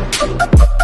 ပစံးဘျုးယွၤဒိၣ်မးလၢကစၢ်အဲၣ်ပှၤ မ့ၢ်ယွၤပှၤဆိၣ်ဂ့ၤပှၤ, ဒီးကစၢ်ဂ့ၢ်န့ၣ် ပှၤလၢပှၤမူသ့ၣ်တဖၣ် ပှၤတအိၣ်မူဘၣ်လၢကတီၢ်နၣ်ရံၣ်အံၤ, ဒီးလၢကစၢ်နၣ်ရံၣ်စ့ၢ်ကီးဒီး ပဝဲဒၣ်ပက့ၤဃိၣ်ပှၤဖှိၣ်ဃာ်သးလၢကစၢ် အတၢ်ဆိကမိၣ်လၢပဘူၣ်ထီၣ်ဘါထီၣ်ကစၢ်လီၤ. ပတၢ်မူဒီးပၢ်သးဝံၣ်အီၤ လၢကတီၢ်နၣ်ရံၣ်ပကွဲမုာ်ဒီးကစၢ်, ဒီးကစၢ်ကအိၣ်ဒီးပှၤလၢပတၢ်ဘူၣ်ထီၣ်ဘါထီၣ်ကစၢ်, လၢကတီၢ်အံၤ, ဒီး ပကဘူၣ်ထီၣ်ဘါထီၣ်ကစၢ်လၢတၢ်သဘျ့, ပကပှဲၤဒီးတၢ်ကီတၢ်ခဲတၢ်တီမၤသကိးခဲလၢာ် လၢအသ့ဝဲလၢအိၣ်ဖှိၣ်ဒီးမၤစၢၤစ့ၢ်ကီးတက့ၢ်. ဒီးကစၢ်ကလုၢ်ကထါလၢမံၤဒီးနၣ်ရံၣ်န့ၣ် ကစၢ်လၢ ဘၣ်ဟ့ၣ်ခီဟ့ၣ်နီၤလၢပဝဲသ့ၣ်တဖၣ်အံၤဒီး သုတမ့ၢ်တၢ်လၢအဟဲခီဖျိသးလၢ နီၢ်ကစၢ်ဒၣ်ဝဲ, မ့မ့ၢ်တခီဒီး မ့မ့ၢ်တၢ်လၢအဟဲခီဖျိလၢကစၢ်ဒၣ်ဝဲလီၤ. ဒီးကကဲထီၣ်စ့ၢ်ကီးဒီပုၢ်ဝဲၢ်ဖိမုၣ်ဖိခွါသ့ၣ်တဖၣ် အသူၣ်တၢ်အီၣ်သးတၢ်အီၣ်နီၢ်နီၢ်ဒီး ကသ့စိၤမုၢ်စိၤလၢအိၣ်မူဒီး ကသ့ဝဲဒီး အိၣ်ဖှိၣ်ဒီးမၤစၢၤစ့ၢ်ကီးတက့ၢ်. ဆိၣ်ဂ့ၤပတၢ်ဘူၣ်တၢ်ဘါလၢတကတီၢ်နၣ်ရံၣ်ဒီး အဝံၤသု ဒီးဆိၣ်ဂ့ၤဝဲဒၣ်ကိးဂၤဒဲးလၢကစၢ်ယ့ၣ်ၡူးခရံာ်အမံၤဃ့ဒီး ပၢ်မုၢ်စီဆှံယွၤအကစၢ်ဧၢ, အၤမ့ၣ်. ထါသီ, တနံၤညါအံၤထါသီဒ်ဝဲဒၣ် ဃုဆံသၢ, ပသးဝံၣ်သကိး ထါသးဝံၣ်တယုၢ် ဒီးဒ်ဝဲဒၣ် ဃုဆံသၢ, ဒီး ဃုဆံသၢမး,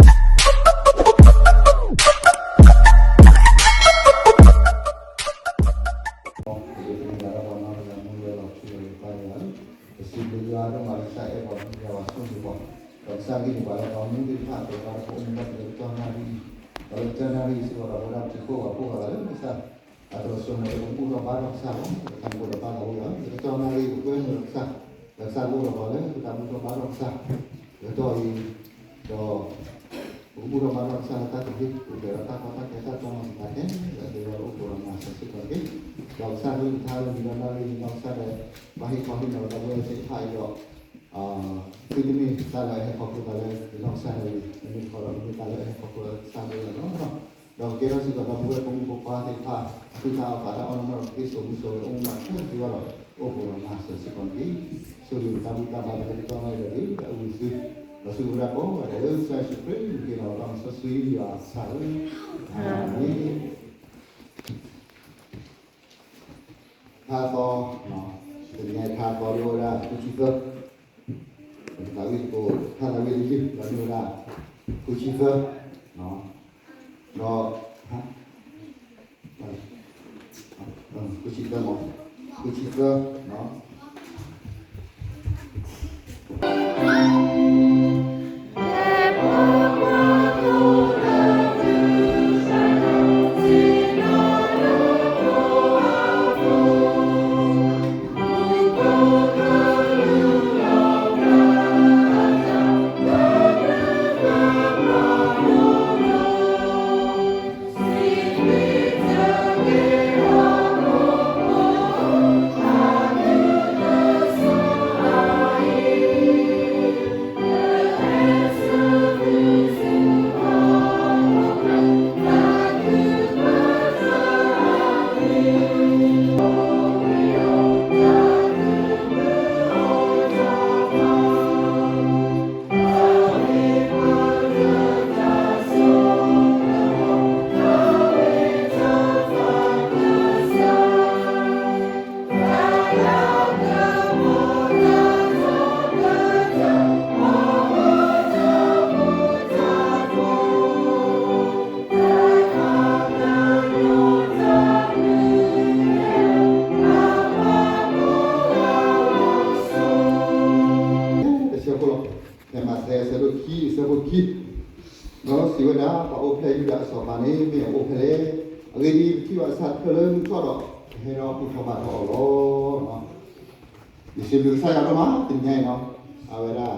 ဃုဆံသၢ, တဆၢဖိလီၤ. ဖဲမးသဲအဆၢဒိၣ်ခံ အဆၢဖိခံ, ဒီးစံးဝဲဒၣ် ပှၤအိၣ်ဖျဲၣ်ယူဒၤအစီၤပၤန့ၣ် မ့ၢ်အအိၣ်ဖဲလဲၣ်. အဂ့ၢ်ဒ်အံၤ, ပထံၣ်ဘၣ်ကစၢ်တဖျၢၣ်လၢမုၢ်ထီၣ်ဒီး ကဟဲဒီးဘူၣ်ထီၣ်ဘါထီၣ်အီၤလီၤ. ယစံးဘျုးကစၢ်ယွၤဒိၣ်မး တနံၤညါအံၤနီၤ, အဝဲဒၣ်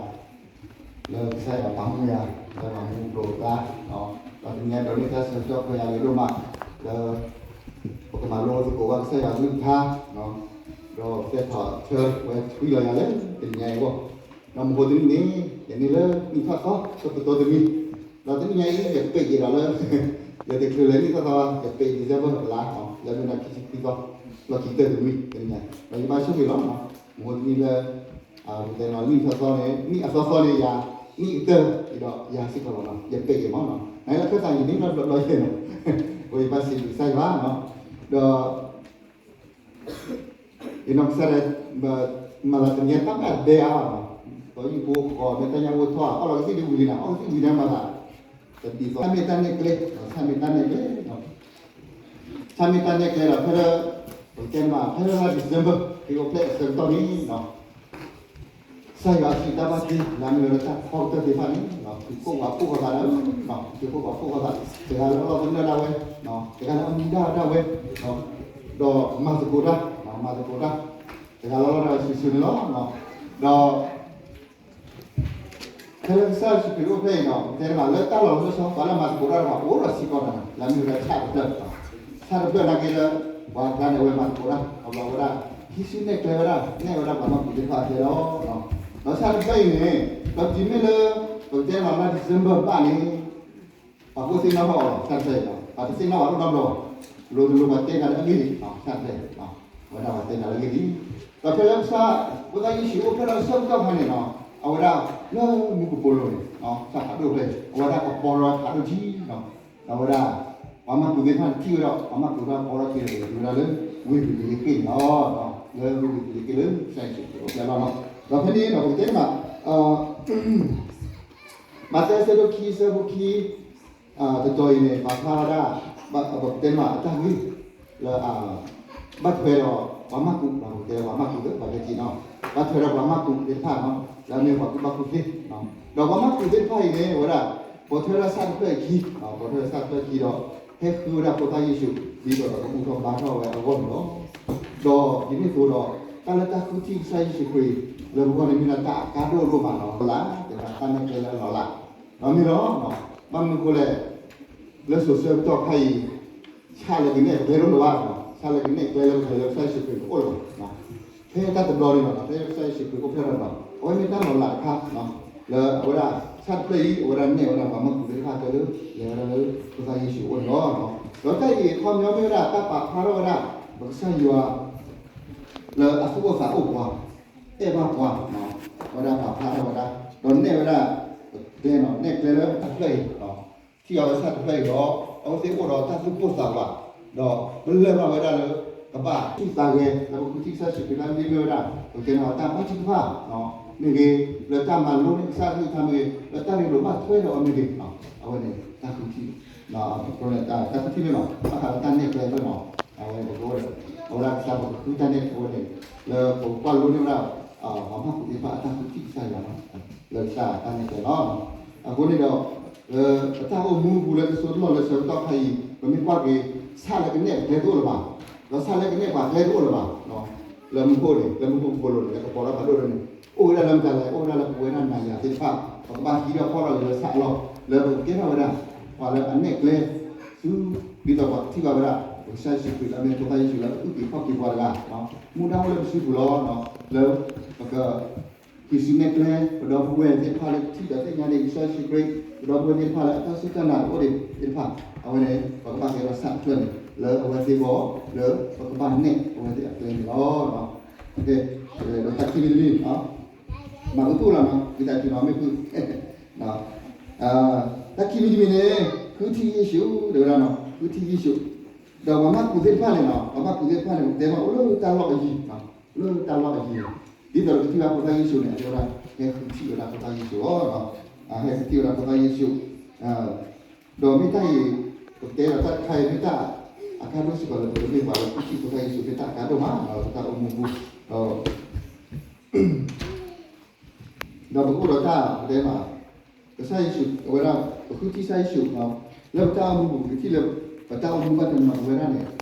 လၢကစၢ်ယွၤပာ်မူယၤ လၢပှၤမူကျိၤကျါ, ဒီးတနံၤညါဒိးန့ၢ်တၢ်ဆၢကတီၢ်ခွဲးယာ်ဂ့ၤဒိၣ်မး လၢ ပကမၤလိသကိးဘၣ်ကစၢ်ယွၤကလုၢ်ကထါ, ဒီးသဲထီၣ်ဆၢဝဲထွံလီၤယၤလၢတနံၤညါအံၤအဂီၢ်, ဒီးမဟါတနံၤန့ၣ် ယန့ၢ်လၢနံၣ်ထီၣ်သီ ဆၢကတီၢ်တမံၤ, ဒီးတနံၤညါအံၤ ယပ့းက့ၤဒီးလၢ ယတချုးလၢနံၣ်ထီၣ်သီ ယပ့း December လါ လၢမ့ၢ်ဒၣ်ခံဆံခွံသီ လီၢ်ခံကတၢၢ်တမံၤတနံၤညါ, ဒီးယဘၣ်ဆိၣ်ဂ့ၤလီၤ, မဟါတနံၤလၢ ပတဲနီၤ နံၣ်ထီၣ်သီန့ၣ် နံၣ်အသီသီန့ၣ် ယၤ နံၣ်ကတၢၢ်ဒီးယၤစ့ၢ်ကီးလီၤနီၤ, ယပ့းက့ၤမးနီၤ, နလၢခၢၣ်သးယန့ၢ်ဘျီဘျီယဲနီၤ, ပဝဲယဘၣ်စံးဘျုးကစၢ်ယွၤနီၤ, ဒီး ယနီၢ်ကစၢ်ဒၣ် မၤသးတနံၤညါတၢ်ဘၣ်ဒဲအါဘၣ်နီၤ, ဒီးယဖိဃီမ့ၢ်တၢ်ညၣ်အိၣ်ထီၣ် အီၣ်လီၤကသံၣ်ဒ်ဝံၤလံနီၤ, အီၣ်ကသံၣ်ဝံၤန့ၣ်မၤသး တဒ်သိး ဆၣ်မ့ၢ်တၢ်နဲၣ်ကျဲ, ဆၣ်မ့ၢ်တၢ်နဲၣ်ကျဲ ဆၣ်မ့ၢ်တၢ်နဲၣ်ကျဲဒီး ဖဲလၢ ပကတဲမး ဖဲလၢလါ December ဖဲအိၣ်ဖျဲၣ်အဆၢကတီၢ်န့ၣ်နီၤ, ကစၢ်ယွၤအစုတၢ်ဘၣ်တ့ လၢအမ့ၢ်ဝဲဒၣ်တၢ်ဖီကတၢၢ်သ့ၣ်တဖၣ်န့ၣ် သုးခိၣ်ဝးခိၣ်ဃီသးဒီး သုးခိၣ်ဝးခိၣ်ဃီသး တဂၤလၢအလီၢ်သနၢၣ်ဒၣ်ဝဲ, တဂၤလၢအမူဒါဒၣ်ဝဲ, ဒီးမၤသကိးတၢ်, မၤသကိးတၢ်, တဂၤလၢအလီၢ်ဒၣ်ဝဲစုာ်စုာ်န့ၣ်လီၤ. ဒီး ဖဲလၢကစၢ်ယ့ၣ်ၡူးခရံာ်အိၣ်ဖျဲၣ်အံၤဒီး ပတဲတမး လၢတၢ်လီၢ်လီၤဆီ ပှၤလၢမၤသကိးတၢ်ဒီး ပှၤအိၣ်ဒီးစ့ၢ်ကီးတၢ် လၢအမ့ၢ်ဝဲဒၣ်ဆၣ်တဖျၢၣ်, ဆၣ်တဖျၢၣ်နာ်က့လၢ ပှၤကျါန့ၣ် အဝဲမၤသကိးတၢ် အဘျီဝဲဒၣ် ဟံးစုနဲၣ်ကျဲဝဲဒၣ် နဲၣ်ဝဲဒၣ်ပှၤနီၢ်ပှၤသ့ၣ်တဖၣ်အကျဲလီၤ. ဒီးဆၣ်တဖျၢၣ်အံၤန့ၣ် ဒီးတုၤမ့ၢ်လၢ ပကတဲတမးလါ December ဘၣ်န့ၣ် ပှၤကအိၣ်သ့ၣ်နီၣ်ထီၣ်အီၤလီၤ ဆၣ်တဖျၢၣ်အံၤလီၤ. ပှၤတသ့ၣ်နီၣ်ဘၣ်ဒိၣ်နီတဘျီဘၣ်, လိၤတလိၤပှၤတဲတၢ်လၢအဂ့ၢ်ဒ်အံၤ ဆၣ်တဖျၢၣ်အံၤ ဝဲဒၣ်ပှၤတဲတၢ်လၢအဂ့ၢ်ဒ်အံၤ, ဒီးဖဲလၢကစၢ် ဖိသၣ်ယ့ၣ်ၡူးအိၣ်ဖျဲၣ်ထီၣ်အဆၢကတီၢ်ခါန့ၣ်နီၤ အဝဲဒၣ်လၢမူကပိာ်လိၤန့ၣ် ဆၣ်ဖးဒိၣ်ဖဲ အဝဲဒၣ်ကပီၤထီၣ်ဖးဒိၣ်ထံနီၤ, ဒီးအဝဲဒၣ် ပှၤမၤကူၣ်သ့ၣ်တဖၣ်ထံၣ်ဝဲဒီး ပှၤမၤကူၣ်တဖၣ်ကပီၤထီၣ်ထံန့ၣ် ဝဲဒၣ်လၢ ဝ့ၢ်ပလံၤယ့ၢ်က့ၣ်န့ၣ်လီၤ. လၢဝ့ၢ်ပလံၤယ့ၢ်က့ၣ်လၢကစၢ်ယ့ၣ်ၡူးခရံာ်အိၣ်ဖျဲၣ်လီၤနီၤ. ဒီးဖဲန့ၣ်ဒီးပကတဲမး ပ မးသဲအဆၢဒိၣ်ခံ အဆၢဖိခံ တတီၤအံၤန့ၣ် ပာ်ဖျါဝဲဒၣ် ပကတဲမးအတၢ်ဂ့ၢ် လၢ ဘၣ်ထွဲဒီးပှၤမၢ်ကူး, ပကတဲပှၤမၢ်ကူးသ့ၣ်တဖၣ်ကဲက့ၤနီၤ, ဘၣ်ထွဲဒီးပှၤမၢ်ကူးသ့ၣ်တဖၣ်နီၤ, လၢအမ့ၢ်ပှၤကူၣ်ဘၣ်ကူၣ်သ့, ဒီးပှၤမၢ်ကူးသ့ၣ်တဖၣ်အံၤန့ၣ် အဝဲဒၣ် ပိာ်ထွဲဒီးဆၣ်တဖျၢၣ်အခံ, ပိာ်ထွဲဒီးဆၣ်တဖျၢၣ်အခံဒီး ဟဲဃုဝဲဒၣ်ဖိသၣ်ယ့ၣ်ၡူး ဒ်သိးဒီးကဘူၣ်ထီၣ်ဘါထီၣ်ဝဲအဂီၢ်န့ၣ်လီၤ. ဒီးဒ်န့ၣ်အသိးဒီး တၢ်လၢတၢ်ဃုထံၣ်ကစၢ်ယ့ၣ်ၡူးခရံာ် လၢပဂီၢ်န့ၣ်မ့ၢ်ဒၣ်တၢ်အကါဒိၣ်ဒိၣ်မးနီၤ, လၢ တဲဝဲဒၣ်တၢ်နဲၣ်ကျဲလၢအလီၤလး, ဒီးမ့ၢ်လီၤ, ဘၣ်မနုၤအဃိလဲၣ်, လၢစိၤဆၢကတီၢ်ခါအံၤ ဆၣ်လၢကနဲၣ်ကျဲတအိၣ်လၢၤဘၣ်, ဆၣ်လၢကနဲၣ်ကျဲလၢပကလဲၤလၢကစၢ်ယ့ၣ်ၡူးခရံာ်တအိၣ်လၢၤဘၣ်, ဖဲတၢ်တဘျီန့ၣ်လီၤ, ဖဲကစၢ်ယ့ၣ်ၡူးခရံာ်အိၣ်ဖျဲၣ်ထီၣ်န့ၣ်လီၤ, အဝဲမ့ၢ်တၢ်လီၤလးတခါ လၢအဝဲဒၣ် ဆၣ်တဖျၢၣ်အံၤ အဝဲဒၣ်နဲၣ်ဝဲဒၣ်ပှၤမၢ်ကူးသ့ၣ်တဖၣ်လၢ လဲၤဝဲဒၣ်လၢဖိသၣ်ယ့ၣ်ၡူးအအိၣ်န့ၣ်လီၤ. ဒီးတၢ်အံၤအခီပညီမ့ၢ်ဝဲဒၣ်တၢ်ပာ်ဖျါထီၣ်ဝဲဒၣ် ပကစၢ်ယွၤ လၢအသူၣ်အိၣ်သးအိၣ်ပှၤ, အဲၣ်ဘၣ်ပှၤ, အဝဲဒၣ်ပာ်ဖျါထီၣ်ဝဲဒၣ်, ဒီးနဲၣ်ဝဲဒၣ် ကျဲနီၤ, နဲၣ်ကျဲလၢတဖျၢၣ်အံၤ ထံၣ်အီၤလၢဆၣ်တဖျၢၣ်အံၤဒီး အဝဲသ့ၣ်အိၣ်ဒီးတၢ်သူၣ်ပိၢ်သးဝး, ဒီးပလၢၢ်ဘၣ်ဝဲဒၣ်လၢ ကဘၣ်သူၣ်သးဂဲၤ လၢပဃုထံၣ်ကစၢ်ယ့ၣ်ၡူးခရံာ်လၢအမ့ၢ်ဝဲဒၣ် ပကတဲန့ၣ်တၢ်ဘၣ်ထုကဖၣ် မ့ၢ်ဂ့ၤ, လၢတၢ်မၤလိန့ၢ်ကစၢ်အကလုၢ်ကထါမ့ၢ်ဂ့ၤ, လၢတၢ်ရ့လိာ်ဘၣ်ထွဲဒီးအီၤမ့ၢ်ဂ့ၤ, အဝဲန့ၣ်တၢ်ဃုထံၣ်, တၢ်ဃုထံၣ်မ့ၢ်ဘၣ် ဘၣ်ဃးလၢတၢ်နဲၣ်ကျဲဖဲနီၤ, အဝဲန့ၣ် အဝဲဒၣ်ကစၢ်ပကဃုတၢ်နဲၣ်ကျဲဝဲန့ၣ် လၢပကကွၢ်လိန့ၢ်ဝဲဒၣ် ပှၤမၢ်ကူးသ့ၣ်တဖၣ်အတၢ်ဃုထံၣ်ကစၢ်ယွၤလီၤ, လၢကစၢ်တၢ်နဲၣ်ကျဲလီၤ. အဃိန့ၣ်ဒီး ပတၢ်အိၣ်မူပူၤလၢတစိၢ်တလီၢ်လၢဆၢကတီၢ်ခါအံၤ ပမ့ၢ်ကွၢ်က့ၤ ဆၣ်လၢကနဲၣ်ကျဲတအိၣ်လၢၤဘၣ်, ဒီးဆၣ်လၢကနဲၣ်ပှၤကျဲတအိၣ်လၢၤဘၣ်, လၢမူခိၣ်န့ၣ် လၢမူခိၣ်ကပိာ်လိၤန့ၣ် လၢကပီၤလၢပဒိၣ်န့ၣ် အိၣ်ဝဲဒၣ်လၢမတၤလဲၣ်, အိၣ်ဝဲဒၣ်လၢပဝဲဒၣ်နၤယၤသ့ၣ်တဖၣ်, ပကဘၣ်ဟံးထီၣ်ဖီၣ်ထီၣ်လၢဆၣ်အလီၢ် လၢပကကဲထီၣ်ဝဲဒၣ် ပှၤလၢအနဲၣ်ကျဲ ဆူ ဒ်သိးပှၤကထံၣ်ဘၣ်ဝဲဒၣ် ပကစၢ်ယ့ၣ်ၡူးခရံာ်လၢအမ့ၢ်ဖိသၣ်ယ့ၣ်ၡူးလၢအအုၣ်က့ၤခီၣ်က့ၤပှၤတဂၤ, မူဒါအိၣ်လၢပစုပူၤလီၤ, လၢပက ဟံးစုနဲၣ်ကျဲ ပဒီပုၢ်ဝဲၢ်သ့ၣ်တဖၣ်လၢကထံၣ်ဒီးသ့ၣ်ညါန့ၢ်ကစၢ်ယ့ၣ်ၡူးခရံာ်, ပဒီပုၢ်ဝဲၢ်သ့ၣ်တဖၣ်လၢအတၢ်စူၢ်တၢ်နာ်အိၣ်ဒံးသ့ၣ်တဖၣ်, အဝဲန့ၣ် ပကဘၣ်ကဲထီၣ်ဆၣ်တဖျၢၣ်န့ၣ် လၢအဝဲသ့ၣ်အဂီၢ် လၢပကဘၣ်နဲၣ်အဝဲသ့ၣ်အကျဲန့ၣ်လီၤ. ဒီးတၢ်ခံမံၤတမံၤ မၤကသူၣ်လီၤနီၤ ဝံသးစူၤနီၤ မ့ၢ်ဖု တၢ်ခံမံၤတမံၤန့ၣ် ဃုထံၣ်ယ့ၣ်ၡူး တဲဝဲဒၣ်နီၤ ဃုထံၣ်ယ့ၣ်ၡူး, ဒီးပှၤမၢ်ကူးသ့ၣ်တဖၣ်န့ၣ်နီၤ ပှၤမၢ်ကူးသ့ၣ်တဖၣ်န့ၣ် ပတဲမးအိၣ်လၢတၢ်လီၢ်အယံၤ, လၢတၢ်လီၢ်အယံၤ, ဒ်သိးဒီးကထံၣ်ဘၣ်ဖိသၣ်ယ့ၣ်ၡူးန့ၣ် အတဲဝဲဒၣ် ဟဲဃုထံၣ်ဝဲဒၣ်ဖိသၣ်ယ့ၣ်ၡူးလီၤ, ဟဲဃုထံၣ်ဝဲဒၣ်ဖိသၣ်ယ့ၣ်ၡူး, ဒီးမ့ၢ်တၢ်အံၤ ပတဲဒီးတၢ်တခါအံၤမ့ၢ်တၢ်အကါဒိၣ်စ့ၢ်ကီးလၢပကမ့ၢ်ပှၤလၢဃုထံၣ်ဖိသၣ်ယ့ၣ်ၡူးမ့ၢ်တၢ်အကါဒိၣ်မး လၢပတၢ်အိၣ်မူပူၤ, ဒီး ဒီးပကအိၣ်ဒီးတၢ်ပတဲမး ကစၢ်ယ့ၣ်ၡူး အဝဲဒၣ် ပဃုထံၣ်ကစၢ်ယ့ၣ်ၡူး, လၢပတၢ်အိၣ်မူပူၤ ပကထံၣ်လၢ ပတၢ်အိၣ်မူဘၣ်တနီၤဝဲဒၣ်န့ၣ် ပတ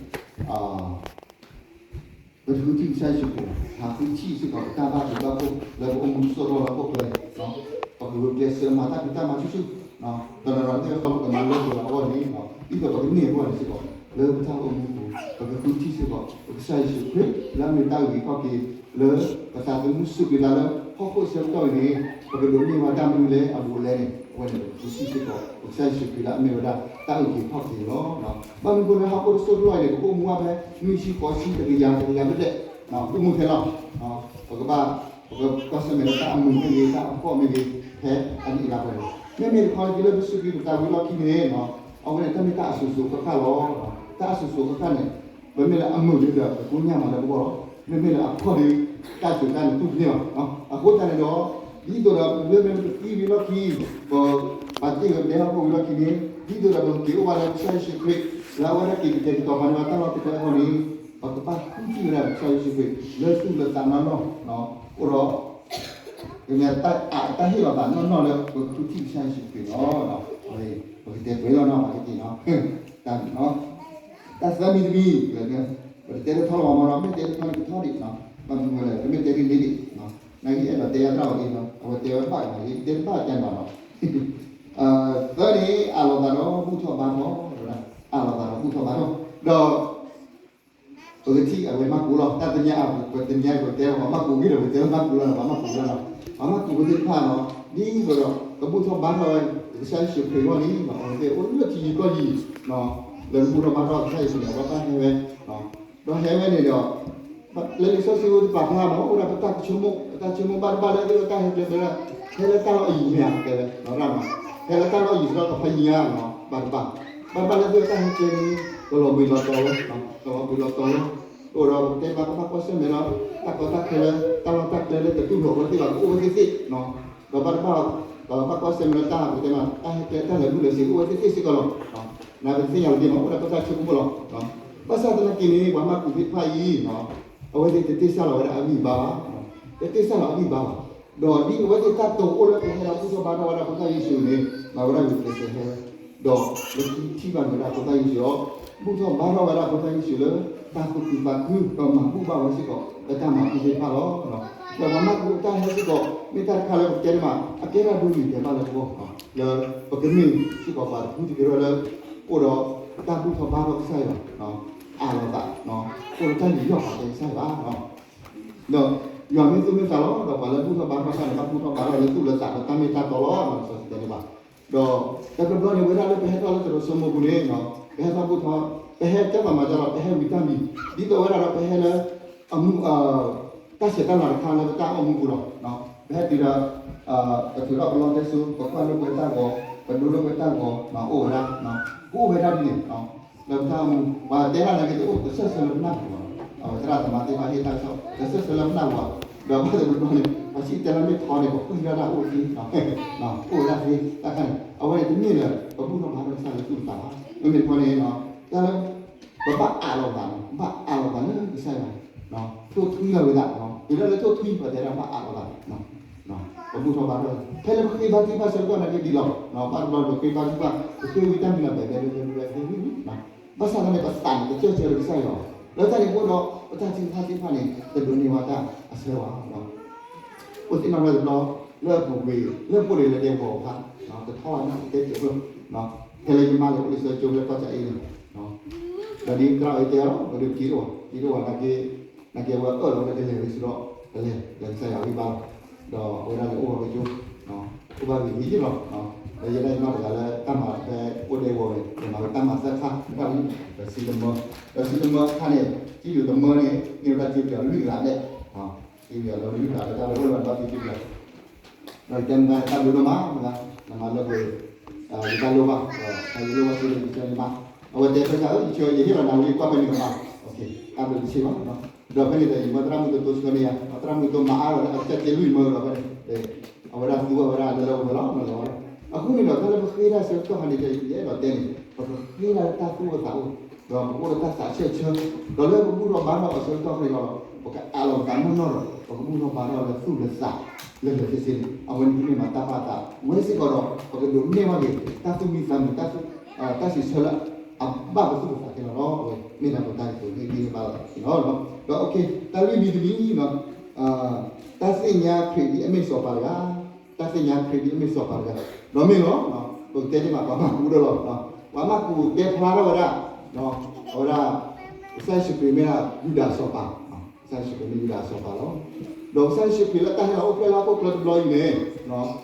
ဃုထံၣ်ကစၢ်ယ့ၣ်ၡူးခရံာ်ဘၣ်, ပဃုထံၣ်စ့ၢ်ကီးပတၢ်ဘၣ်ဘျုးဘၣ်ဖှိၣ် လၢပအိၣ်မူတစိၢ်တလီၢ်လၢဟီၣ်ခိၣ်ချၢအံၤ, ပကဂုာ်ကျဲးစၢးမၤတၢ်ဖံးတၢ်မၤဆူၣ်ဆူၣ်, တနီၤနီၤသ့ၣ်တဖၣ်ပကမၤလိသကိးအဂီၢ်န့ၣ် ဒ်သိးပကန့ၢ်အဂီၢ်န့ၣ်စ့ၢ်ကီး လၢပတၢ်အိၣ်မူပူၤ ပကဃုထံၣ်စ့ၢ်ကီး ပကစၢ်ယ့ၣ်ၡူးခရံာ် လၢအမ့ၢ်တၢ်အုၣ်က့ၤခီၣ်က့ၤ လၢပသးသမူစူၢ်က့ၤသးလၢဟီၣ်ခိၣ်အဆၢကတီၢ်အံၤန့ၣ် ပကဒိးန့ၢ်ဘၣ်တၢ်မနုၤလဲၣ်အဘူးအလဲန့ၣ် အဝဲန့ၣ်ပကဃုထံၣ်စ့ၢ်ကီး ပကစၢ်ယ့ၣ်ၡူးခရံာ်လၢအမ့ၢ်ဝဲဒၣ်တၢ်အုၣ်က့ၤခီၣ်က့ၤန့ၣ်လီၤ. ဘၣ်မနုၤအဃိလၢဟီၣ်ခိၣ်တစိၢ်တလီၢ်အံၤန့ၣ် ပကအိၣ်မူဘၣ်ဖဲ နွံဆံဃိးဆံ တကယၤ တကယၤဘျဲၣ်ဘျဲၣ် အိၣ်မူထဲလီၤ. ပကဘၣ် ပကကွၢ်ဆၢၣ်မဲာ်လၢတၢ်အမုာ်မ့ၢ်ဂ့ၤ တၢ်အဖှီၣ်မ့ၢ်ဂ့ၤ ဖဲအနံၣ်အလါပှဲၤန့ၣ် မ့မ့ၢ်တခီလၢခံလၢပစူးကွံာ်ပသးဝံၤလီၢ်ခံန့ၣ် အဝဲန့ၣ်တၢ်မ့ၢ်တၢ်အစိၤစိၤဃၣ်ဃၣ်လီၤ. တၢ်အစိၤစိၤဃၣ်ဃၣ်န့ၣ် ပမ့ၢ်လၢအမုာ်ဒ်ဒီး ပကိညၢ်မးလၢပဂီၢ်လီၤ. မ့မ့ၢ်လၢအဖှီၣ်ဒီး တၢ်စိၤတၢ်န့ၣ်တူၢ်ဖျဲးအီၤ. အဃိသတးန့ၣ်ဒီး ဒ်သိးဒီးပဝဲမ့ၢ်ပသံဝံၤလီၢ်ခံ ပပာ်တ့ၢ်ဝဲပဒဲဟီၣ်ခိၣ်ဝံၤလီၢ်ခံန့ၣ် ဒ်သိးဒီးပကက့ၤအိၣ်ဘၣ်လၢကစၢ်ယ့ၣ်ၡူးခရံာ် လၢအဝဲဒၣ်က့ၤကတဲာ်ကတီၤပှၤန့ၢ်ဘၣ်တၢ်လီၢ်တၢ်ကျဲအဂီၢ်န့ၣ် ပကဘၣ်ဃုထံၣ်ဝဲဒၣ်ပကစၢ်ယ့ၣ်ၡူးခရံာ် လၢသူၣ်လၢသးနီၢ်နီၢ် အိၣ်ဒီး ကမ့ၢ်တၢ်အတၢ်ဟ့ၣ်လီၤသးနီၢ်နီၢ်လၢပကဃုထံၣ်ကစၢ်ယ့ၣ်ၡူးခရံာ်လီၤ. ပကတဲပှဲၤလီၤနီၤ ပကတဲနီၤ တၢ်သၢမံၤတမံၤ ပတတဲတထီလၢၤဘၣ်မးဒီး မ့ၢ်တဲတထီန့ၣ်ကထီဒံး, ဘၣ်မနုၤလဲၣ် ပမ့ၢ်တဲဒ်န့ၣ်ဒံး နာ်က့အဲၣ်ဒိးတဲယါတၢ်အီၤဒ်နီၤ အဝဲတဲဝဲဘၣ်ကမၤ ယတဲတဘၣ်တဲဘၣ်နီၤ. သၢန့ၣ် အးလီၤသးဒီးဘူၣ်ထီၣ်ဘါထီၣ်, အးလီၤသးဒီးဘူၣ်ထီၣ်ဘါထီၣ်, ဒီး ပကထံၣ်အဝဲမၢ်ကူးလီၤ. တၢ်သ့ၣ်ညါအပူၤ ပသ့ၣ်ညါပတဲပှၤမၢ်ကူးဂ့ၤဒီး ပတဲလၢမၢ်ကူးလီၤ, ပှၤမၢ်ကူးလီၤနီၤ. ပှၤမၢ်ကူးဖိသ့ၣ်တဖၣ်နီၤ ဒ်သိးဒီး ကဘူၣ်ထီၣ်ဘါထီၣ်ဝဲ ကစၢ်ယ့ၣ်ၡူးခရံာ်အဂီၢ်န့ၣ် အဝဲသ့ၣ်အိၣ်လၢထံယံၤကီၢ်ယံၤ လၢကဘူၣ်ထီၣ်ဘါထီၣ်ကစၢ်ယ့ၣ်ၡူးန့ၣ် အဝဲဘၣ်ဟဲဝဲ ဒီးဟဲဝဲန့ၣ်ဒီး လၢလံာ်စီဆှံဖိတပာ်ဖျါမး အိၣ်ဒၣ်ပတၢ်ကဆိကမိၣ် ပတၢ်ဆိကမိၣ်ဘၣ်တဘၣ်လၢအသ့ၣ်ဝဲတၢ်ဟဲကျဲ တဲဝဲဒၣ် ဟဲလၢတၢ်လီၢ်အယံၤမ့ၢ်ဧါ တဲဝဲ ဟဲလၢတၢ်လီၢ်အယံၤစ့ၢ်ကီး ကဖးယံၤဧါ ဘၣ်တဘၣ် ဘၣ်တဘၣ်လၢအသ့ၣ်ဝဲတၢ်ဟဲကျဲန့ၣ် ကလီၤဘှံးလီၤတီၤဝဲ ကလီၤဘှံးလီၤတီၤဝဲ အိၣ်ဒီးပတဲဘၣ်ကဘၣ်ကွၢ်ဆၢၣ်မဲာ်လီၤ တၢ်ကီတၢ်ခဲလၢ တၢ်လီၢ်တၢ်ကျဲလၢတတူၢ်လိာ်ဝဲသ့ၣ်ဘၣ် ကအိၣ်ဝဲသ့ၣ်သ့ၣ် ဒီးဘၣ်တဘၣ် ဘၣ်ကွၢ်ဆၢၣ်မဲာ်လၢတၢ်ပတဲမး တၢ်ဟဲကျဲတၢ်လဲၤဘူၣ်လဲၤစ့ၤ အိၣ်ဝဲသ့ၣ်သ့ၣ်စ့ၢ်ကီးလီၤ. နပသ့ၣ်ညါလီၤတ့ၢ်မး အိၣ်ဒီးပတၢ်ဆိကမိၣ်လီၤ. ဘၣ်ဆၣ်သနာ်က့န့ၣ် ပှၤမၤကူးသ့ၣ်တဖၣ်အံၤ အဝဲသ့ၣ်တတ့ၢ်ဆၣ်လီၤဝဲဒၣ်အဂံၢ်အဘါဘၣ်, တတ့ၢ်ဆၣ်လီၤအဂံၢ်အဘါဘၣ်. ဒီးဒ်အဝဲသ့ၣ်တၢ်တိာ်အိၣ်လၢပဟဲဒီးဘူၣ်ထီၣ်ဘါထီၣ်ဝဲဒၣ်ဖိသၣ်ယ့ၣ်ၡူးန့ၣ် မၤဝဲဒၣ်ဂုာ်ကျဲးစၢးဟဲဝဲ, ဒီးလၢခံထံၣ်ဘၣ်န့ၢ်ဝဲဒၣ်ဖိသၣ်ယ့ၣ်ၡူးအီၤ, ဘူၣ်ထီၣ်ဘါထီၣ်ဝဲဒၣ်ဖိသၣ်ယ့ၣ်ၡူးလၢ တၢ်သူၣ်ခုသးခု ဒီးမၤဘူၣ်ဘၣ်ဝဲစ့ၢ်ကီး လၢတၢ်မၤဘူၣ်သ့ၣ်တဖၣ်လီၤ. ဒီးပှၤမၤကူးအတၢ်ဟဲစ့ၢ်ကီး မ့ၢ်တၢ်တခါလၢပတဲန့ၣ်မး အကဲထီၣ်ဒိလံၤတဲဘၣ်လၢပဂီၢ် လၢပကမ့ၢ်စ့ၢ်ကီးပှၤတဖုတကရၢလၢ အိၣ်ဒီးတၢ်ဘူၣ်ထီၣ်ဘါထီၣ်ကစၢ်ယွၤ အးလီၤသး, အိၣ်ဒီးတၢ်ယူးယီၣ်ပာ်ကဲကစၢ်ယွၤ ဒီးယွၤမ့ၢ်သူၣ်မ့ၢ်သးလီၤ. ဒီးပှၤလၢဘူၣ်ထီၣ်ဘါထီၣ်တဖၣ်န့ၣ် ဘၣ်ဘူၣ်ထီၣ်ဘါထီၣ်လၢသူၣ်လၢသးလၢတၢ်မ့ၢ်တၢ်တီလီၤ. လံာ်စီဆှံတဲန့ၣ်ဘၣ်. ဒီးတဘျီဘျီန့ၣ် ဝဲဒၣ်လၢပဟဲထီၣ်လၢသရိာ်စိမိၤပူၤန့ၣ် ပဟဲထီၣ်ဘူၣ်ထီၣ်, ပဟဲကဲပှၤမၤကလီၤ ပဟဲဝံၤတၢ်မံၤ ဒ်သိးဝဲဒၣ်ဒီးပဟဲလၢ အမူ တၢ်ဆဲးတၢ်လၤတခါလၢပတၢ်အိၣ်မူပူၤလီၤ. ပဟဲတုၤဒီး ပထုးထီၣ်ပလီၢ်တဲစိ ပကွၢ်လိာ်ကွဲတၢ်ဂီၤ ပဒိလိာ်ကွဲတၢ်ဂီၤ အိၣ်ဝဲဒၣ်, ကအိၣ်ဝဲဒၣ်ဒ်န့ၣ် လၢပတၢ်အိၣ်မူ ပှၤတဲဒၣ်နာ်က့ တအိၣ်တဆၢဆၢလၢပနၢ်ပူၤဘၣ်. အဝဲသရၣ်သမါသ့ၣ်တဖၣ်ဟ့ၣ်တၢ်ကစီၣ် တဆၢဆၢလၢပနၢ်ပူၤဘၣ်. ဒီးဘၣ်တဘျီဘျီန့ၣ် ပှၤစံၣ်တဲၤလၢမ့ၢ်ထီန့ၣ် ပှၤကွံာ်ဒၣ်တၢ်အိၣ်သ့, အိၣ်ဝဲဒၣ်သ့ တၢ်ခါန့ၣ် အဝဲန့ၣ်တမ့ၢ်လၢ ပဘူၣ်ထီၣ်ဘါထီၣ်ကစၢ်လၢသူၣ်လၢသးဘၣ်. မ့မ့ၢ်တခီန့ၣ် တၢ်လၢ ပဘၣ်အးလီၤသး, ဘၣ်အးလီၤသးလၢကစၢ်ယွၤ, ထိၣ်ထွံလီၤဝဲသး, ပတုၤလၢထိၣ်ထွံ ပတဲဒၣ်ဘၣ်အးလီၤသး ပဘူၣ်ထီၣ်ဘါထီၣ် ဖဲလၢပဃ့ဘါထုကဖၣ်ဆၢကတီၢ်နာ်က့ဒ်လီၤ. ဘၣ်တဘျီပဃ့ဘါထုကဖၣ် ပဃ့ဝံၤတၢ်မံၤလီၤ ဘဲဘဲဘဲဘဲဘဲဝံၤဝံၤ, ဘၣ်ဆၣ်သနာ်က့ ပသးန့ၣ် တကၢၢ်ဆၢလၢကစၢ်ယွၤ, လၢတၢ်န့ၣ်အဃိဒီး ပတၢ်ထုကဖၣ်သ့ၣ်တဖၣ်န့ၣ် တဒိးန့ၢ်ဘၣ်တၢ်အဆၢဘၣ်. အိၣ်သ့ၣ်နီၣ်ထီၣ်တဘျီ လၢပူၤကွံာ် လၢပအိၣ်လၢဒဲကဝီၤအခါ တထီၣ်ဘၣ်န့ၣ် တဲစၢၤဖျိ ဖဲလၢယမါလဲၤအိၣ်လၢစီၤကၠိလၢကီၢ်ကၠၣ်အ့န့ၣ်, ဒီးဒ်သရၣ်အံၤတဲအီၤလီၤ ပဒုးက့ၤတအိၣ် က့ၤတအိၣ်နာ်က့ နာ်က့အဝဲအၢၣ်လီၤလၢကလဲၤဝဲစ့ၢ်ဒီး ကလဲၤ လဲၤကစၢ်ယွၤဂံၢ်ဘါလီၤ. ဒီးအဝဲဒၣ်လဲၤအိၣ်ဘၣ်ကၠိ အိၣ်ဘၣ်ဂ့ၤဂ့ၤယ့ၢ်လီၤ. ဒီးယဲဒၣ်ယနီၢ်တဂၤလၢတၢ်မၤဖဲအိၣ်ဒဲကဝီၤန့ၣ် ယမၤဝဲတၢ်မၤသၢခါ တၢ်ဝံၤ ဒီးစံတမၢ, ဒီးစံတမၢအခါန့ၣ် ကံၣ်ဒုးတမၢန့ၣ် န့ၢ်ဝဲဒၣ်ကံၣ်ပယီၤလွံၢ်ဂၤဒဲး, ကံၣ်ပယီၤလၢလွံၢ်ဂၤလၢတၢ်ဝဲအိၣ်လီၤဒီးကံၣ်ပယီၤ ဒီးတဲမ့ၢ်တၢ်ဘျုးဒိၣ်မး, နမၤလၢပှဲၤ ယတၢ်လိၣ်ဘၣ်, ဒီးယလိၣ်ဘၣ်စ့ၢ်ကီးယတဲန့ၣ်မး, အဝဲတဲဖဲညါ ယဆၢ ယဟ့ၣ်လီၤနၤဝံၤ ကွၢ်ဖဲန့ၣ်ကမး, တၢ်ဘျုးတဆံးဘၣ်. ဒီးဖဲန့ၣ်ဒီး ယမၢသရၣ်မုၣ်တတိဆှၢန့ၢ်ယၤ, သရၣ်မုၣ်တတိမၤအါလီၤလၢအကစၢ်က့လွံၢ်မၢဒီးဖဲန့ၣ်, အဝဲဒၣ်သူဝဲဒၣ်လၢလၢဝဲလီၤ မၤလၢဝဲလီၤ. အဃိန့ၣ်ဒီး တၢ်လၢပဃ့တၢ်ဆၢကတီၢ်ခါန့ၣ်ဒီး ယအဲၣ်ဒိးတဲန့ၣ် ပကဃ့တၢ်လၢတၢ်သူၣ်အိၣ်သးအိၣ်, ဒီးပကအိၣ်ဒီးတၢ်သးဆၢဆၢ, ဒီးလၢပဘူၣ်ထီၣ်ဘါထီၣ်အဆၢကတီၢ်ခါန့ၣ်လီၤ, ပကအးလီၤပသးနီၢ်နီၢ်ဒီး ပကဘူၣ်ထီၣ်ဘါထီၣ်လၢသူၣ်လၢသး လၢလၢာ်ဆ့ဆ့န့ၣ် အဝဲန့ၣ်မ့ၢ်မၤတၢ်ဘၣ်သးဝဲစ့ၢ်ကီးဒီး ပကဒိးန့ၢ်ဘၣ်က့ၤ တၢ်သူၣ်မံသးမုာ် တၢ်စံးဆၢလၢ အဘၣ်ပသူၣ်ပသးခဲလၢာ်လီၤ. အဝဲမ့ၢ်ဒၣ်ပတၢ်ကတိၤန့ၣ် မ့ၢ်ဘၣ်လီၤ. ဒီး တၢ်လွံၢ်မံၤတမံၤ တၢ်သ့ၣ်ညါခရံာ်ဒ်အမ့ၢ်စီၤပၤတဂၤ, တၢ်သ့ၣ်ညါခရံာ်ဒ်အမ့ၢ်စီၤပၤတဂၤ, ဒီးမ့ၢ်လီၤ, ပကတဲန့ၢ်ဘၣ်ပှၤမၤကူဒီးလီၤ. ပှၤမၤကူတဲဖျါထီၣ်ဝဲဒၣ်, အဝဲဒၣ် ကစၢ်ယ့ၣ်ၡူးခရံာ်မ့ၢ်ဒၣ်ယူဒၤစီၤပၤ, ကစၢ်ယ့ၣ်ၡူးခရံာ်မ့ၢ်ယူဒၤစီၤပၤလီၤ. ဒီးကစၢ်ယ့ၣ်ၡူးခရံာ်လၢတၢ်ဟဲလီၤအိၣ်ဖျဲၣ်လၢဟီၣ်ခိၣ်ချၢတဘျီအံၤန့ၣ်, အဝဲဒၣ်တဟဲလီၤအိၣ်ဖျဲၣ်လၢပှၤတဂၤအဂီၢ်ဘၣ်, ဒီ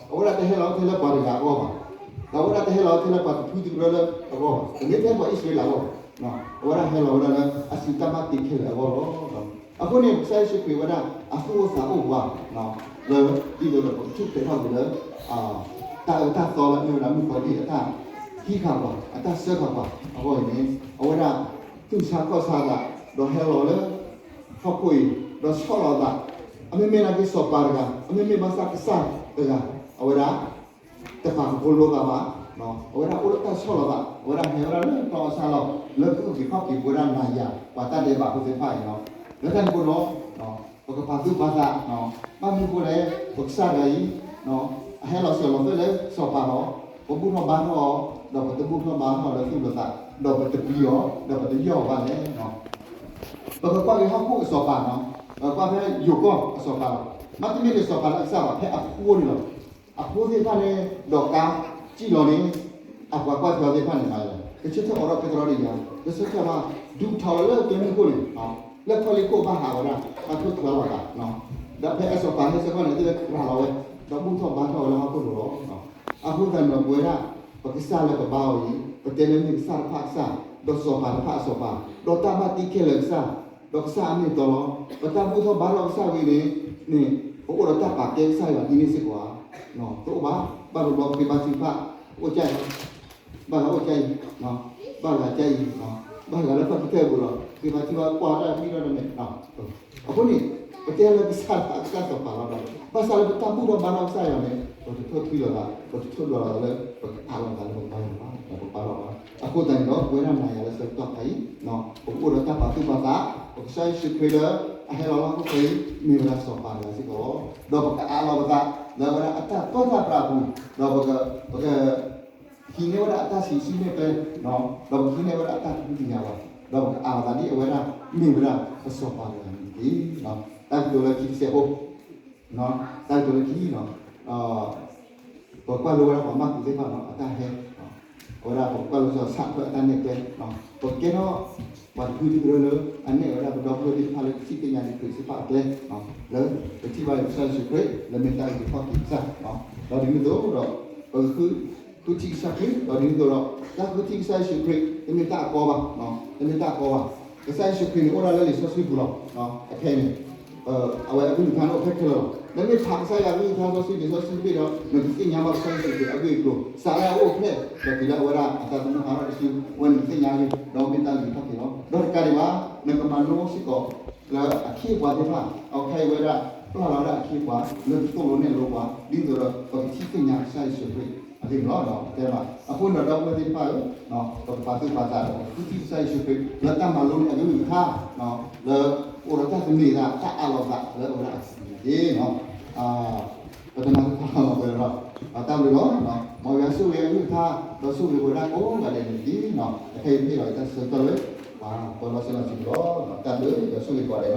းအဝဲဒၣ်တဟဲလီၤအိၣ်ဖျဲၣ်လၢပှၤတဖုတကရၢလၢအဂီၢ်ဘၣ်, တမ့ၢ်ထဲပှၤအံၣ်စရ့လးအဂီၢ်ဘၣ်, အဝဲဒၣ်ဟဲလီၤဝဲဒၣ်လၢအစုတၢ်ဘၣ်တ့ခဲလၢာ်အဂီၢ်လီၤ. အဃိန့ၣ် ကစၢ်ယ့ၣ်ၡူးခရံာ်ဝဲဒၣ် အသူၣ်အိၣ်သးအိၣ်ပှၤ လၢဒ်သိးဒီးပကထူၣ်ဖျဲးထီၣ်က့ၤလၢ တၢ်အၢတၢ်သီလၢအမ့ၢ်ဝဲဒၣ်မုၣ်ကီၤလံၢ်အတၢ်ဟံးဃာ်ပှၤ အတၢ်စၢဃာ်ပှၤအဂီၢ်အံၤန့ၣ် အဝဲဒၣ်သူၣ်ဆါခီၣ်ဆါအသး ဒီးဟဲလီၤလၢ ဟီၣ်ခိၣ်အံၤ ဒီးဆီၣ်လီၤအသး အမ့မ့ၢ်နာ်က့စီၤပၤတဂၤ အမ့မ့ၢ်ဘၣ်ဆၣ်ကစၢ်တဂၤ အဝဲဒၣ် တပာ်ကဖိလိသးဘၣ်, အဝဲဒၣ်အိၣ်လၢတၢ်ဆီၣ်လီၤသး အဝဲဒၣ်ဟဲဝဲဒၣ်လၢတီအဆါလီၤ လၢကအုၣ်က့ၤခီၣ်က့ၤပဝဲဒၣ်နၤယၤ ပှၤတၢ်ဒဲးဘးဖိသ့ၣ်တဖၣ်အံၤလီၤ. လၢတၢ်န့ၣ်အဃိဒီး ပကပာ်သူၣ်ပာ်သး ဘၣ်မနုၤအဃိလဲၣ် ပကစၢ်တဂၤအံၤ အဟဲလီၤစၢၤလီၤသွဲၣ်လၢစီၤပၤလီၤ. ပဘူၣ်ထီၣ်ဘါထီၣ်အီၤ ဒီးပတဘူၣ်ထီၣ်ဘါထီၣ်အီၤလၢသူၣ်လၢသး ဒီးပတပျံၤအီၤ ဒီးပတယီၢ်အီၤဘၣ်လဲၣ်. ပကကွၢ်က့ၤဟီၣ်ခိၣ်အစီၤပၤနီၤ, ပကွၢ်ဖဲယိၤကီၢ်အစီၤပၤလီၤ. မ့တမ့ၢ်လၢစီၤပၤလၢအကစၢ်ဘၣ် ဖဲအဖိန့ၣ်လီၤ. အဖိသ့ၣ်တဖၣ်န့ၣ် ဒီးကါစံၣ်လီၤန့ၣ် အပှၤကွၢ်ထွဲအီၤသ့ၣ်တဖၣ်န့ၣ်မၤလီၤ. ကဆၢထၢၣ်အိးထီၣ်ကဲထီၣ်ဒီးယၤ ကဆၢထၢၣ်ဘၣ် ဒုးထီၣ်လီၤလၢကျဲမုၢ်ခိၣ်န့ၣ် လၢခီလ့ၣ်ခိၣ်ဘၣ်ဟးဝဲဒၣ် ဘၣ်ထိၣ်ထွဲလီၤသး ဒီးဖဲအစီၤပၤဟဲဆၢကတီၢ်န့ၣ် အဝဲသ့ၣ်လၢရၤလီၤဝဲ ဒီးဘူၣ်ထီၣ်ဘါထီၣ်ဝဲလၢဟီၣ်ခိၣ်လိၤလီၤ. အဃိသတးဒီးပဝဲဒၣ် ပကစၢ်လၢပဘါအီၤအံၤ ပတဲလၢမ့ၢ်ကစၢ်တဖၣ်အကစၢ် ဒီးစီၤပၤတဖၣ်အစီၤပၤ ဒီးတၢ်ဘၣ်တ့ခဲလၢာ်အကစၢ် ဒီးကစၢ်အမ့ၢ်အတီလီၤ. ပတၢ်ဘူၣ်ထီၣ်ဘါထီၣ်ကစၢ်ဝံၤန့ၣ် န့ၣ် ပအိၣ်ဒီးတၢ်ပာ်ကဲကစၢ်ယွၤဒ်န့ၣ်စ့ၢ်ကီးဧါ. တအိၣ်ဘၣ်. ဘၣ်တဘျီဃ့ဘါထုကဖၣ် အိၣ်ကၢ်အံၤ ဘၣ်ဂၤအိၣ်ကၢ်အံၤ ဘၣ်ဂၤကၢ်အံၤ ဘၣ်ဂၤလၢဖၣ်ကံၢ်တၢၢ်ပူၤဒီး ဃ့ဘါထုကဖၣ်ကွၢ်တၢ်ဝံၤဒီးတမ့ၢ် အဃိန့ၣ် ပတဲလၢကစၢ်တဖၣ်အကစၢ်စီၤပၤလီၤဒီး ဘၣ်ဆၣ်လၢပတၢ်ဘူၣ်ထီၣ်ဘါထီၣ်ကစၢ်ယွၤန့ၣ် ပတထိၣ်ထွံလီၤသး, ပတထိၣ်ဒွးလီၤသးလၢ ပကအးလီၤသးလၢပကဘါယွၤဘၣ်, ဒီးပကဘါထီၣ်ဘၣ်. အဃိသတးန့ၣ်ဒီး ပဝဲဒၣ်နၤယၤလၢဆၢကတီၢ်ခါအံၤ ပကအိၣ်ဒီးတၢ်ပာ်သူၣ်ပာ်သး, ပကစၢ်ယ့ၣ်ၡူးခရံာ်လၢအဟဲလီၤလၢဟီၣ်ခိၣ်အံၤ မ့ၢ်ဝဲဒၣ်စီၤပၤတဂၤစ့ၢ်ကီး, ဒီးပကအးလီၤပသး လၢအဝဲဒၣ်အတၢ်ပၢတၢ်ပြးအပူၤ, ဒီးပက ပက ဟံးန့ၢ်ဝဲဒၣ်အတၢ်ဆံးဆံမဲာ်ဖဲ, ဒီးပကဟံးန့ၢ်ဝဲဒၣ်အတၢ်ကဟုကယာ်ဘၣ်, ဒီးပကအးလီၤသးဒ်အဝဲဒၣ် မ့ၢ်ဝဲဒၣ်ပစီၤပၤတဂၤန့ၣ်တက့ၢ်. တၢ်ကတိၤလၢခံတစဲးဖိ, တၢ်ကတိၤလၢခံ, ပကွၢ်လိဝဲဒၣ်ပှၤမၢ်ကူးသ့ၣ်တဖၣ်အတၢ်ဟဲ, အဝဲဒၣ်ပကွၢ်လိစီၤဆၣ်ထွဲအတၢ်နဲၣ်ကျဲ, ပကကဲထီၣ် ပှၤတဖုတဖုလၢ အနဲၣ်ဝဲဒၣ်ပဒီပုၢ်ဝဲၢ်သ့ၣ်တဖၣ်လၢကထံၣ်သ့ၣ်ညါလံာ်စီဆှံအကျဲ, လၢ ပထံၣ်ဘၣ်လံာ်စီဆှံကစၢ်ယ့ၣ်ၡူးခရံာ် လၢမ့ၢ်တၢ်အုၣ်က့ၤခီၣ်က့ၤကစၢ်, ဒီးဒ်န့ၣ်အသိးဒီး ပကဃု ဃုထံၣ်ကစၢ်ခရံာ်, ဒီးဒ်န့ၣ်အသိးဒီး တၢ်ဃုထံၣ်ကစၢ်ယ့ၣ်ၡူးခရံာ် တမ့ၢ်တၢ်အကီဘၣ်, တမ့ၢ်တၢ်အကီဘၣ်. ကစၢ်ယ့ၣ်ၡူးခရံာ်န့ၣ် အိၣ်ဒၣ်လၢလံာ်စီဆှံပူၤလီၤ. အခဲအံၤန့ၣ် အဝဲအကလုၢ်ကထါန့ၣ်အိၣ်ဖဲခဲလၢာ်လီၤ. နမ့ၢ်ဖးကစၢ်ယွၤအကလုၢ်ကထါစီဆှံ လံာ်စီဆှံတဘ့ၣ်ဒီး နကသ့ၣ်ညါဘၣ်ကစၢ်ယ့ၣ်ၡူးခရံာ်အဂ့ၢ်အကျိၤ, စးလၢအအိၣ်ဖျဲၣ် ဒီးတုၤလၢအဝဲဒၣ်အသးသမူဟးထီၣ်တစု အဝဲန့ၣ်နကသ့ၣ်ညါအဂ့ၢ် ဒီးမ့ၢ်တၢ်အုၣ်က့ၤခီၣ်က့ၤလီၤ. ဒီးတကးဒံးဘၣ် နကမၤလိစ့ၢ်ကီး လၢအခ့အပှၤသ့ၣ်တဖၣ်, အခဲအံၤဝဲဒၣ် ပျၢ်လီၤဝဲဒၣ်အခ့အပှၤ လၢကသိၣ်လိနဲၣ်လိပှၤ ဒ်သိးဒီး ပကထံၣ်သ့ၣ်ညါကစၢ်ယ့ၣ်ၡူးခရံာ်အဂ့ၢ်န့ၣ်လီၤ. တဲဘၣ် အဃိန့ၣ်ဒီး ဒီပုၢ်ဝဲၢ်သ့ၣ်တဖၣ်ဧၢ, ပကပာ်သူၣ်ပာ်သးဒီး ပကဃုထံၣ်ကစၢ်ယ့ၣ်ၡူးခရံာ် လၢတၢ်မၤလိန့ၢ်အကလုၢ်ကထါ, လၢ အိၣ်ဒီးတၢ်သန့ၤသး တၢ်အးလီၤသးလၢအဝဲဒၣ်အပူၤန့ၣ်တက့ၢ်. ပတနၢ်ဟူတၢ်လီၤမၢ်ဝဲလီၤ. တၢ်ဘျုးလီၤ. မ်ယွၤဆိၣ်ဂ့ၤအကလုၢ်ကထါ ဒီးဆိၣ်ဂ့ၤပဝဲဒၣ်ကိးဂၤဒဲးန့ၣ်တက့ၢ်. အခဲအံၤပဟ့ၣ်လီၤအံၤတၢ်ဆၢကတီၢ်လၢ ပှၤပၢၤလီၢ်ဆဲးလီၤစုပူၤလီၤ. တၢ်ဘျုး ယွၤဆိၣ်ဂ့ၤကိးဂၤဒဲးလီၤ.